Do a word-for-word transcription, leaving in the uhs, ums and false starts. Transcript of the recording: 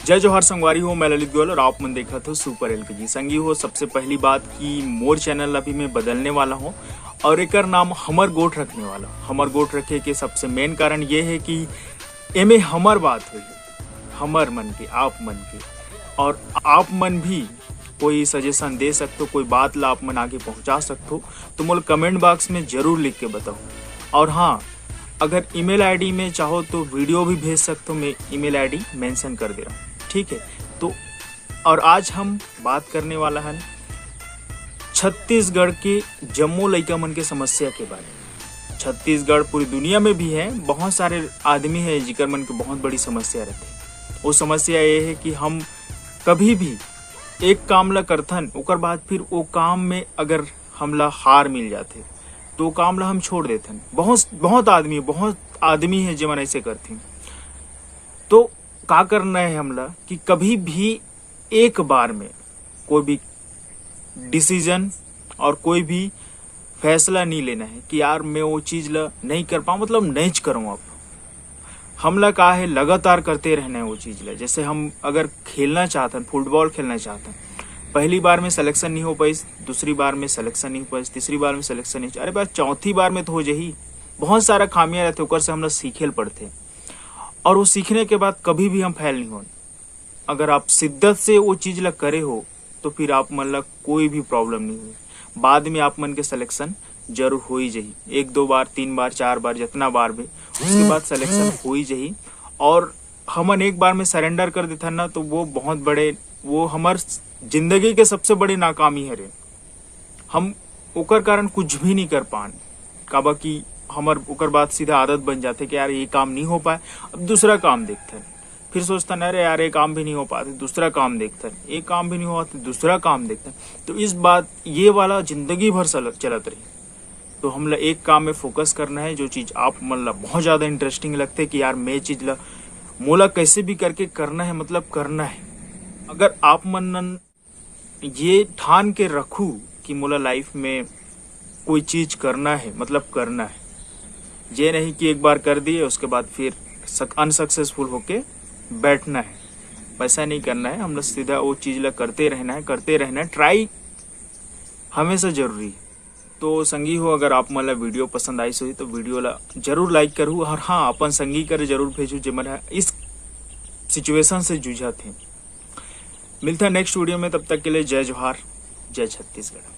जय जोहार संगवारी हो, मैं ललित गोयल और आप मन देखत हो सुपर एलकेजी। संगी हो, सबसे पहली बात कि मोर चैनल अभी मैं बदलने वाला हूँ और एकर नाम हमर गोठ रखने वाला हूँ। हमर गोठ रखे के सबसे मेन कारण ये है कि एमे हमर बात होही, हमर मन के, आप मन के, और आप मन भी कोई सजेशन दे सकथो, कोई बात ला आप मन आगे पहुंचा सकथो, तो मोला कमेंट बॉक्स में जरूर लिख के बताओ। और हाँ, अगर ईमेल आईडी में चाहो तो वीडियो भी भेज सकथो, मैं ईमेल आईडी मेंशन कर दे रहा हूँ, ठीक है। तो और आज हम बात करने वाला हन छत्तीसगढ़ के जम्मो लइका मन के समस्या के बारे में। छत्तीसगढ़, पूरी दुनिया में भी है, बहुत सारे आदमी है जिकर मन के बहुत बड़ी समस्या रहते। वो समस्या ये है कि हम कभी भी एक काम ला करथन, ओकर बाद फिर वो काम में अगर हमला हार मिल जाथे, तो वो काम ला हम छोड़ देथन। बहुत बहुत आदमी बहुत आदमी है जेमन ऐसे करथे। तो का करना है हमला कि कभी भी एक बार में कोई भी डिसीजन और कोई भी फैसला नहीं लेना है कि यार, मैं वो चीज़ ला नहीं कर पाऊँ, मतलब नहीं करूँ। अब हमला का है, लगातार करते रहना है वो चीज़ ला। जैसे हम अगर खेलना चाहतन, फुटबॉल खेलना चाहतन, पहली बार में सिलेक्शन नहीं हो पाइस, दूसरी बार में सिलेक्शन नहीं हो पाइस, तीसरी बार में सिलेक्शन नहीं हो, अरे भाई, चौथी बार में तो हो जाही। बहुत सारा खामियां रहते, ओकर से हमला सीखे ल पड़थे। और वो सीखने के बाद कभी भी हम फेल नहीं होन। अगर आप शिद्दत से वो चीज़ ला करे हो, तो फिर आप मन ला कोई भी प्रॉब्लम नहीं होही। बाद में आप मन के सिलेक्शन जरूर हो ही जाही, एक दो बार, तीन बार, चार बार, जितना बार भी, उसके बाद सिलेक्शन हो ही जाही। और हमन एक बार में सरेंडर कर देथन ना, तो वो बहुत बड़े, वो हमर जिंदगी के सबसे बड़े नाकामी हरे। हम ओकर कारण कुछ भी नहीं कर पान, काबर कि हमर ओकर बाद सीधा आदत बन जाथे कि यार, ये काम नहीं हो पाए, अब दूसरा काम देखथन। फिर सोचथन, अरे यार, ये काम भी नहीं हो पाते, दूसरा काम देखथन, ये काम भी नहीं हो पाते, दूसरा काम देखथन। तो इस बात, ये वाला जिंदगी भर चल-, चलत रही। तो हमला एक काम में फोकस करना है, जो चीज़ आप मन ला बहुत ज़्यादा इंटरेस्टिंग लगथे कि यार, मैं चीज़ ला, मोला कैसे भी करके करना है, मतलब करना है। अगर आप मन ये ठान के रखू कि मोला लाइफ में कोई चीज़ करना है, मतलब करना है, ये नहीं कि एक बार कर दिए, उसके बाद फिर सक-, अनसक्सेसफुल होके बैठना है। वैसा नहीं करना है, हम लोग सीधा वो चीज़ ला करते रहना है, करते रहना है। ट्राई हमेशा जरूरी है। तो संगी हो, अगर आप मन ला वीडियो पसंद आइस होही, तो वीडियो ला जरूर लाइक करू, और हाँ, अपन संगी कर जरूर भेजू, जेमन ह इस सिचुएशन से जूझत हे। मिलता है नेक्स्ट वीडियो में, तब तक के लिए जय जोहार, जय छत्तीसगढ़।